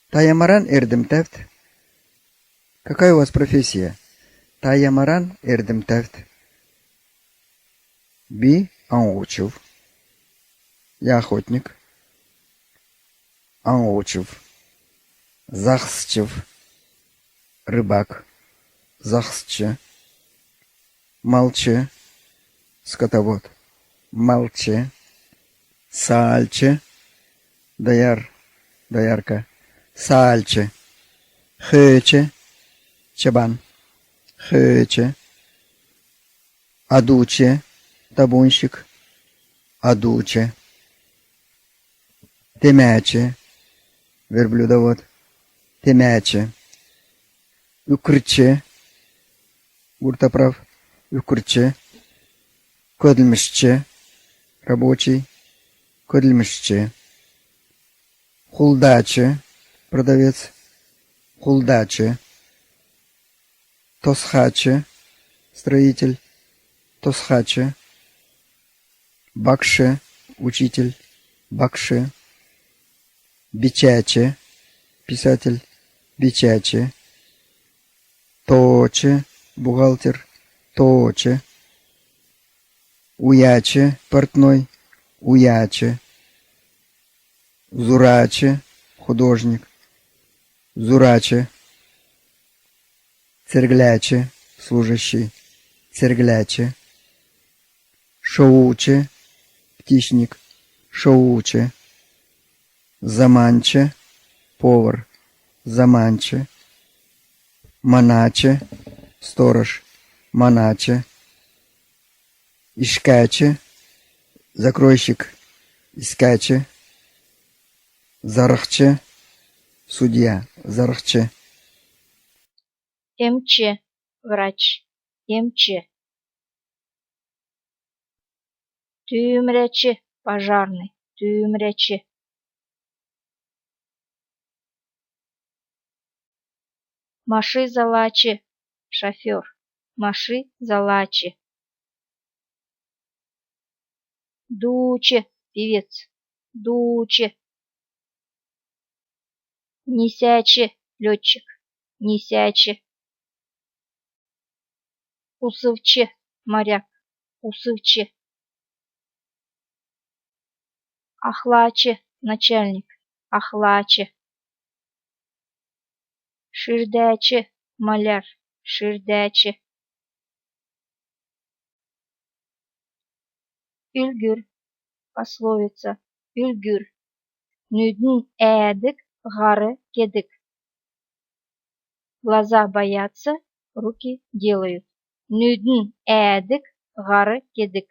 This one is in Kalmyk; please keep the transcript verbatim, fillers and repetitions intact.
Та ямаран эрдмтәвт? Какая у вас профессия? Та ямаран эрдмтәвт? Би аңһучв. Я охотник. Аңһучв. Заһсчв. Рыбак. Заһсч. Малч. Скотовод. Малч. Саальч. Дояр. Доярка. Саальч. Хөөч. Чабан. Хөөч. Адуч. Табунщик. Адуч. Темәч. Верблюдовод. Темәч. Үкрч. Гуртоправ. Үкрч. Көдлмшч. Рабочий. Көдлмшч. Хулдач. Продавец. Хулдач. Тосхач. Строитель. Тосхач. Багш. Учитель. Багш. Бичәч. Писатель. Бичәч. Тооч. Бухгалтер. Тооч. Уяч. Портной. Уяч. Зурач. Художник. Зурач. Цергләч. Служащий. Цергләч. Шовуч. Птичник. Шовуч. Заманч. Повар. Заманч. Манач. Сторож. Манач. Ишкәч. Закройщик. Ишкәч. Зарһч. Судья. Зарһч. Эмч. Врач. Эмч. Түүмрәч. Пожарный. Түүмрәч. Машин залач. Шофёр. Машин залач. Дууч. Певец. Дууч. Нисәч. Лётчик. Нисәч. Усвч. Моряк. Усвч. Ахлач. Начальник. Ахлач. Ширдәч. Маляр. Ширдәч. Үлгүр. Пословица. Үлгүр. Нүдн әәдг, һар кедг. Глаза боятся, руки делают. Нүдн әәдг, һар кедг.